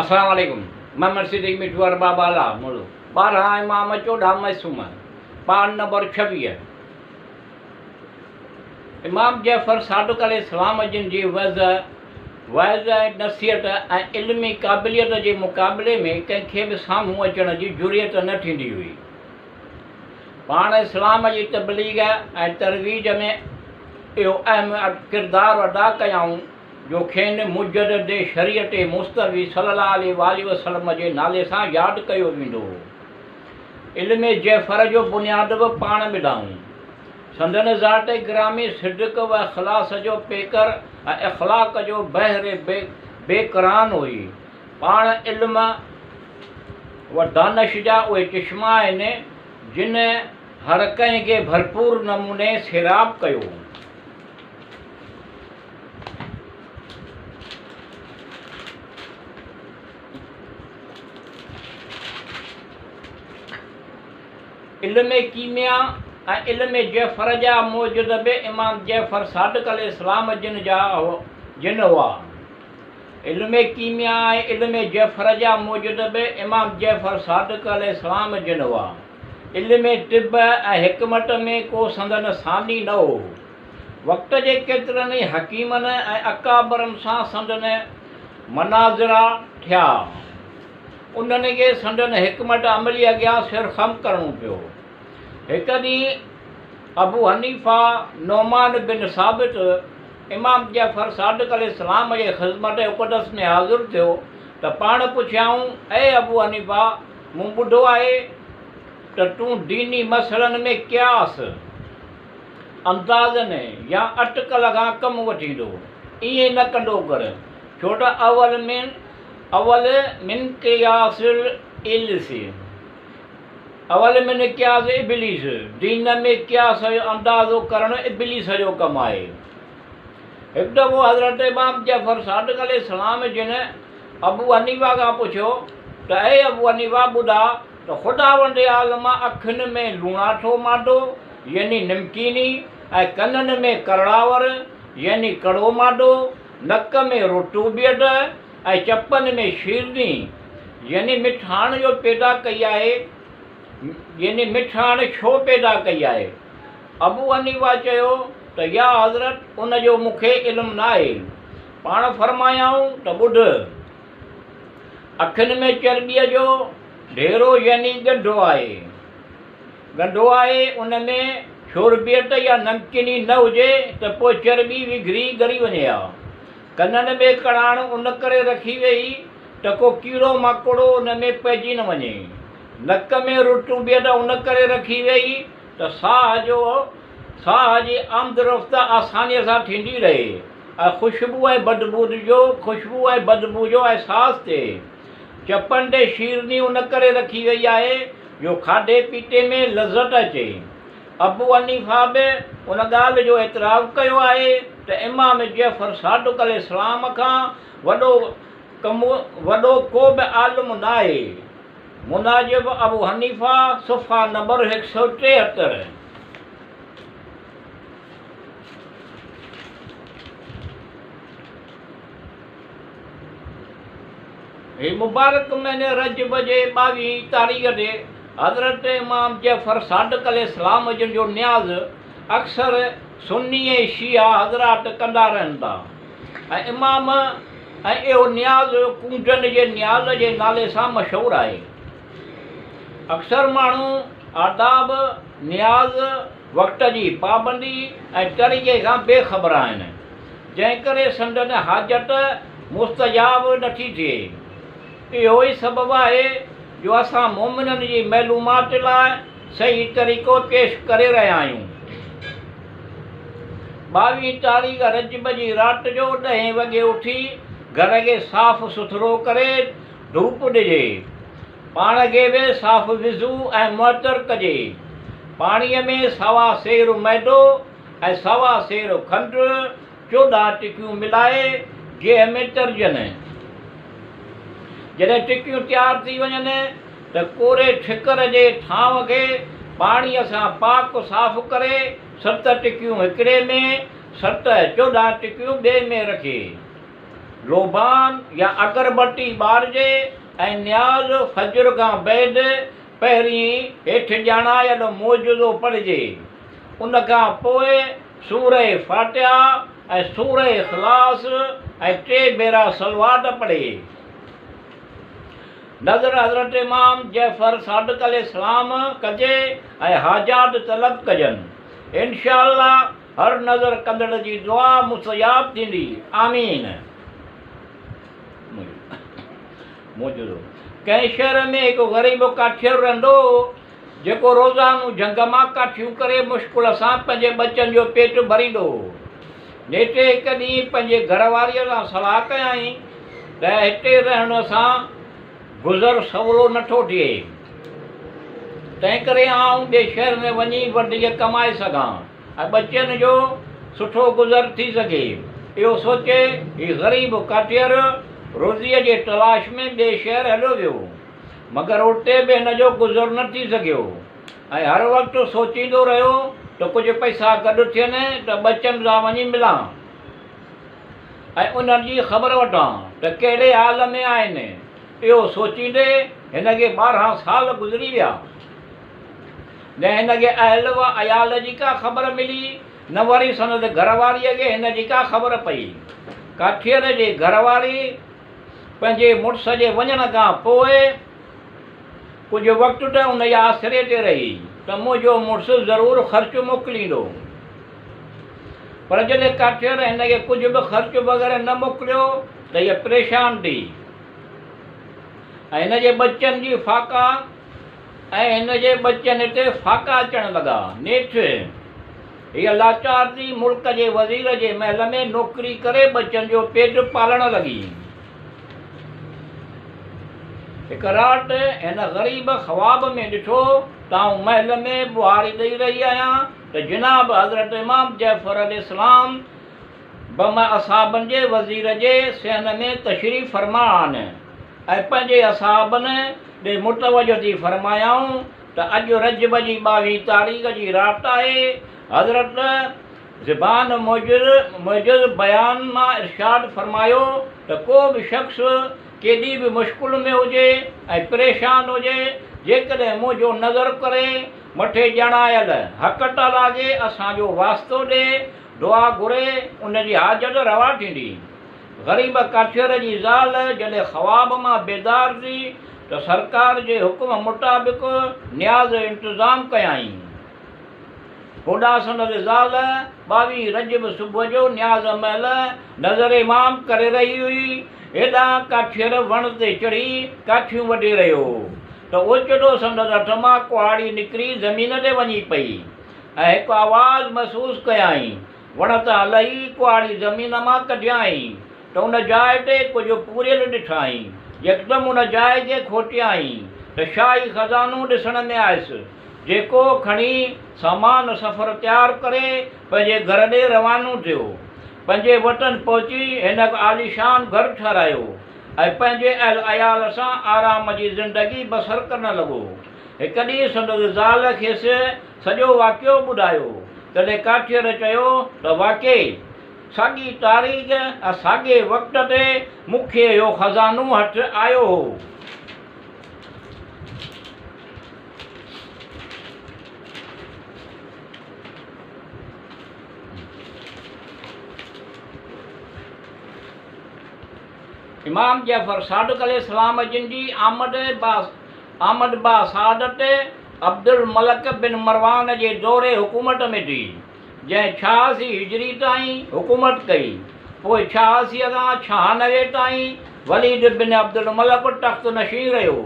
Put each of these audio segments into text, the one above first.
السلام عليڪم محمد صديق مٺو ارباب اعليٰ مولو 12 امام 14 معصوم پاڙ نمبر 26 امام جعفر صادق عليه السلام جن جي وعظ وعظ ۽ نصيحت ۽ علمي قابليت جي مقابلي ۾ ڪنهن کي به سامهون اچڻ جي جرئت نه ٿيندي هئي. پاڻ اسلام جي تبليغ ۽ ترويج ۾ اهو اهم ڪردار ادا ڪيائون جو کين مجدد شريعت مصطفي صلي الله عليه واٰله وسلم جي نالي سان ياد ڪيو ويندو هو. علم جعفر جو بنياد به پاڻ ٻڌائون. سندن ذات گرامي صدق و اخلاص جو پيڪر ۽ اخلاق جو بحر بيڪران هئي. پاڻ علم و دانش جا اهي چشما آهن، جن هر ڪنهن کي ڀرپور نموني سيراب ڪيو. علم ڪيميا ۽ علم جعفر جا موجد به امام جعفر صادق عليه السلام جن جا جن هئا. علم ڪيميا ۽ علم جعفر جا موجد به امام جعفر صادق عليه السلام جن هئا. علم طب ۽ حڪمت ۾ ڪو سندن ثاني نه هو. وقت جي ڪيترن ئي حڪيمن ۽ اڪابرن سان سندن مناظرا ٿيا. انهن کي سندن حڪمت عملي اڳيان سر خم ڪرڻو پيو. هڪ ڏينهن ابو حنيفه نعمان بن ثابت امام جعفر صادق عليه السلام جي خذمت اقدس ۾ حاضر ٿيو ته پاڻ پڇيائون، اي ابو حنيفه! مون ٻڌو آهي ته تون ديني مسئلن ۾ قياس، اندازن يا اٽڪل کان ڪم وٺيندو، ائين نه ڪندو ڪر، ڇو ته اول من اول من قياس اليس اول من قياس ابليس، دين ۾ قياس جو اندازو ڪرڻ ابليس جو ڪم آهي. هڪ دفعو حضرت امام جعفر صادق عليه السلام جن ابو حنيفه کان پڇيو ته اي ابو حنيفه ٻڌاء ته خداوند عالم اکين ۾ لوڻاٺو مادو يعني نمڪيني ۽ ڪنن ۾ ڪرڙاور يعني ڪڙو مادو، نڪ ۾ رطوبيت ۽ چپن ۾ شيرني يعني مٺاڻ جو پيدا ڪئي آهي يعني مٺاڻ ڇو پيدا ڪئي آهي؟ ابو حنيفه چيو ته يا حضرت ان جو مون کي علم ناهي. پاڻ فرمايائون ته ٻڌ! اکين ۾ چرٻيء جو ڍيرو يعني ڳنڍو آهي. ڳنڍو آهي، ان ۾ شوربيت يا نمڪيني نه هجي ته پوء چرٻي وگهري ڳري وڃي ها. ڪنن ۾ ڪڙاڻ ان ڪري رکي ويئي ته ڪو ڪيڙو ماڪوڙو ان ۾ پئجي نه وڃي. نڪ ۾ رطوبيت ان ڪري رکي ويئي ته ساهه جو ساهه جي آمدرفت آسانيء سان ٿيندي رهي ۽ خوشبو ۽ بدبو جو خوشبو ۽ بدبو جو احساس ٿئي. چپن تي شيرني ان ڪري رکي وئي آهي جو کاڌي پيتي ۾ لذت اچي. ابو حنيفه به ان ڳالهه جو اعتراف ڪيو آهي ته امام جعفر صادق عليه السلام کان وڏو ڪم وڏو ڪو به عالم ناهي. مناجب ابو حنيفه صفحه نمبر 173. هي مبارڪ مهيني رجب جي ٻاويهين تاريخ تي حضرت امام جعفر صادق عليه السلام جن جو نياز اڪثر سني ۽ شيعا حضرات ڪندا رهن ٿا ۽ امام ۽ اهو نياز ڪونجن جي نياز جي نالي سان مشهور آهي. اڪثر ماڻهو آداب، نياز، وقت جي پابندي ۽ طريقي کان بي خبر آهن، جنهن ڪري سندن حاجت مستجاب نٿي ٿئي. اهو ئي سبب آهي جو اسان مؤمنن جي معلومات لاء صحيح طريقو پيش ڪري رهيا آهيون. ٻاويهين تاريخ رجب جي رات جو ڏهين وڳي اٿي گهر کي صاف سٿرو ڪري ڌوپ ڏجي. پاڻ کي به صاف وضو ۽ معطر ڪجي. پاڻيء ۾ سوا سير ميدو ۽ سوا سير کنڊ، 14 ٽڪيون ملائي گيهه ۾ ترجن. جڏهن ٽڪيون تيار ٿي وڃن ته ڪوري ٺڪر جي ٿانو کي پاڻيء سان پاڪ صاف ڪري ست ٽڪيون هڪڙي ۾، ست 14 ٽڪيون ٻئي ۾ رکي. لوبان يا اگربتي ٻارجي ۽ نياز فجر کان بعد پهرين هيٺ ڄاڻايل معجزو پڙهجي. ان کان پوء سوره فاتحه ۽ سوره اخلاص ۽ ٽي ڀيرا صلوات پڙهي. نذر حضرت امام جعفر صادق عليه السلام ڪجي ۽ حاجات طلب ڪجن. انشاء الله هر نذر ڪندڙ جي دعا مستجاب ٿيندي. آمين. معجزو. ڪنهن شهر ۾ هڪ غريب ڪاٺير رهندو هو، جيڪو روزانو جهنگ مان ڪاٺيون ڪري مشڪل سان پنهنجي ٻچن جو پيٽ ڀريندو هو. نيٺ هڪ ڏينهن پنهنجي گهر واريء سان صلاح ڪيائين ته هتي رهڻ سان گذر سولو نٿو ٿئي، تنهنڪري آئون ٻئي شهر ۾ وڃي وڌيڪ ڪمائي سگهان ۽ ٻچن جو سٺو گذر ٿي سگهي. اهو سوچي هي غريب ڪاٺير روزيء جي تلاش ۾ ٻئي شهر هليو ويو. مگر اتي به هن جو گذر نه ٿي سگهيو ۽ هر وقت سوچيندو رهيو ته ڪجهه پئسا گڏ ٿين ته ٻچن سان وڃي ملان ۽ انهن جي خبر وٺان ته ڪهڙي حال ۾ آهن. اهو سوچيندي هن کي 12 سال گذري ويا. نه هن کي اهل و عيال جي ڪا خبر ملي نه وري سندس گهر واريء کي هن جي ڪا خبر پئي. ڪاٺير جي گهر واري پنهنجي مڙس جي وڃڻ کان پوء ڪجهه وقت ته ان جي آسري تي رهي ته منهنجو مڙس ضرور خرچ موڪليندو. پر جڏهن ڪاٺير هن کي ڪجهه به خرچ وغيره نه موڪليو ته هيء پريشان ٿي ۽ هن جي ٻچن جي فاقا ۽ هن جي ٻچن تي فاقا اچڻ لڳا. نيٺ هيء لاچار ٿي ملڪ جي وزير جي محل ۾ نوڪري ڪري ٻچن جو پيٽ پالڻ لڳي. هڪ رات هن غريب خواب ۾ ڏٺو ته آئون محل ۾ ٻهاري ڏئي رهي آهيان ته جناب حضرت امام جعفر عليه السلام بمع اصحابن جي وزير جي صحن ۾ تشريف فرما آهن ۽ پنهنجي اصحابن ڏي متوجه ٿي فرمايائون ته اڄ رجب جي ٻاويهين تاريخ جي رات آهي، حضرت زبان معجز بيان مان ارشاد فرمايو ته ڪو به شخص ڪيڏي به مشڪل ۾ هجي ۽ پريشان هجي، جيڪڏهن منهنجو نظر ڪري مٿي ڄاڻايل حق تعاليٰ کي اسان جو واسطو ڏي دعا گهري ان جي حاجت روا ٿيندي. غريب ڪاٺير جي زال جڏهن خواب مان بيدار ٿي ته سرڪار جي حڪم مطابق نياز جو انتظام ڪيائين. هوڏانهن سندس زال 22 رجب صبح جو نياز مهل نظر امام ڪري رهي هئي. هيڏانهن ڪاٺير وڻ تي چڙهي ڪاٺيون وڍي رهيو هو ته اوچتو سندس هٿ مان ڪهاڙي نڪري زمين تي وڃي پئي ۽ هڪ آواز محسوس ڪيائين. وڻ تان لهي ڪهاڙي زمين مان ڪڍيائين ته ان جاء تي ڪجهه پوريل ڏٺائين. يڪدم ان جاء کي کوٽيائين ته شاهي خزانو ڏسڻ ۾ آيس، جيڪو کڻي سامان سفر تيار ڪري پنهنجي گهر ڏي روانو ٿيو. پنهنجي وطن پهچي هن هڪ عاليشان گهر ٺهرايو ۽ پنهنجي اهل عيال سان آرام جي زندگي بسر ڪرڻ لڳو. هڪ ڏينهن سندس زال کيس سڄو واقعو ٻڌايو. تڏهن ڪاٺير چيو ته واقعي ساڳي تاريخ ۽ ساڳئي وقت تي مون کي اهو خزانو هٿ آيو هو. امام جعفر صادق عليه السلام جن جي آمد آمد با سعادت عبدالملڪ بن مروان جي دور حڪومت ۾ ٿي، جنهن 86 هجري تائين حڪومت ڪئي. پوء 86 کان 96 تائين وليد بن عبدالملڪ تخت نشين رهيو.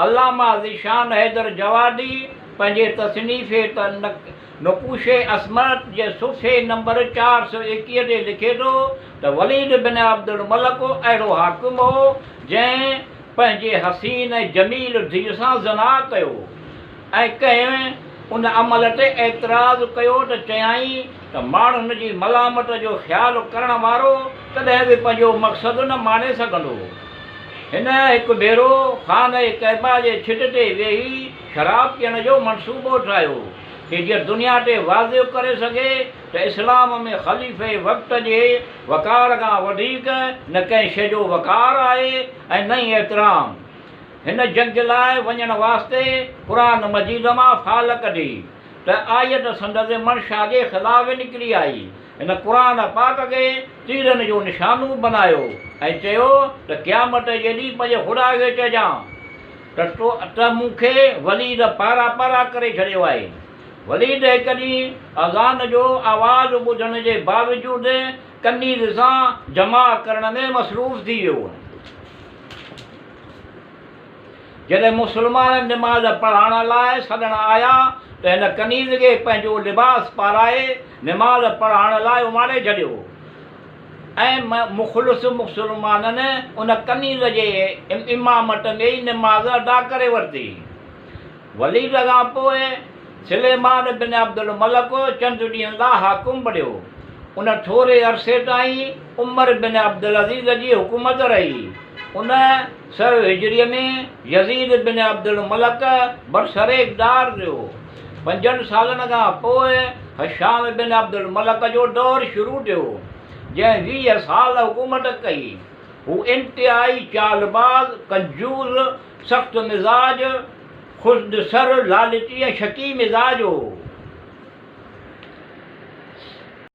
علامه ذيشان حيدر جوادي پنهنجي تصنيف نقوش عصمت جي صفحي نمبر 421 تي لکي ٿو ته وليد بن عبدالملڪ اهڙو حاڪم هو، جنهن پنهنجي حسين ۽ جميل ڌيء سان زنا ڪيو ۽ ڪنهن ان عمل تي اعتراض ڪيو ته چيائين ته ماڻهن جي ملامت جو خيال ڪرڻ وارو ڪڏهن به پنهنجو مقصد نه ماڻي سگهندو. هن هڪ ڀيرو خانه ڪعبه جي ڇت تي ويهي شراب پيئڻ جو منصوبو ٺاهيو. ته جيئن دنيا تي واضح ڪري سگهي ته اسلام ۾ خليفي وقت جي وقار کان وڌيڪ نه ڪنهن شيء جو وقار آهي ۽ نه ئي احترام. هن جنگ لاء وڃڻ واسطي قرآن مجيد مان فال ڪڍي ته آيت سندس منشا جي خلاف نڪري آئي. هن قرآن پاڪ کي تيرن جو نشانو بنايو ۽ چيو ته قيامت جي ڏينهن پنهنجي خدا کي چئجان ته تو ته مون کي وليد پارا پارا ڪري ڇڏيو آهي. وليد هڪ ڏينهن اذان جو آواز ٻڌڻ جي باوجود ڪنيز سان جماع ڪرڻ ۾ مصروف ٿي ويو. جڏهن مسلمان نماز پڙهائڻ لاء سڏڻ آيا ته هن ڪنيز کي پنهنجو لباس پارائي نماز پڙهائڻ لاء اماڻي ڇڏيو ۽ مخلص مسلمانن ان ڪنيز جي امامت ۾ ئي نماز ادا ڪري ورتي. وليد کان پوء سليمان بن عبدالملڪ چند ڏينهن لاء حاڪم بڻيو. ان ٿوري عرصي تائين عمر بن عبدالعزيز جي حڪومت رهي. ان سئو هجريء ۾ يزيد بن عبدالملڪ برسر اقتدار ٿيو. پنجن سالن کان پوء هشام بن عبدالملڪ جو دور شروع ٿيو، جنهن 20 سال حڪومت ڪئي. هو انتهائي چالباز، ڪنجوس، سخت مزاج، خود سر، لالچي ۽ شڪي مزاج هو.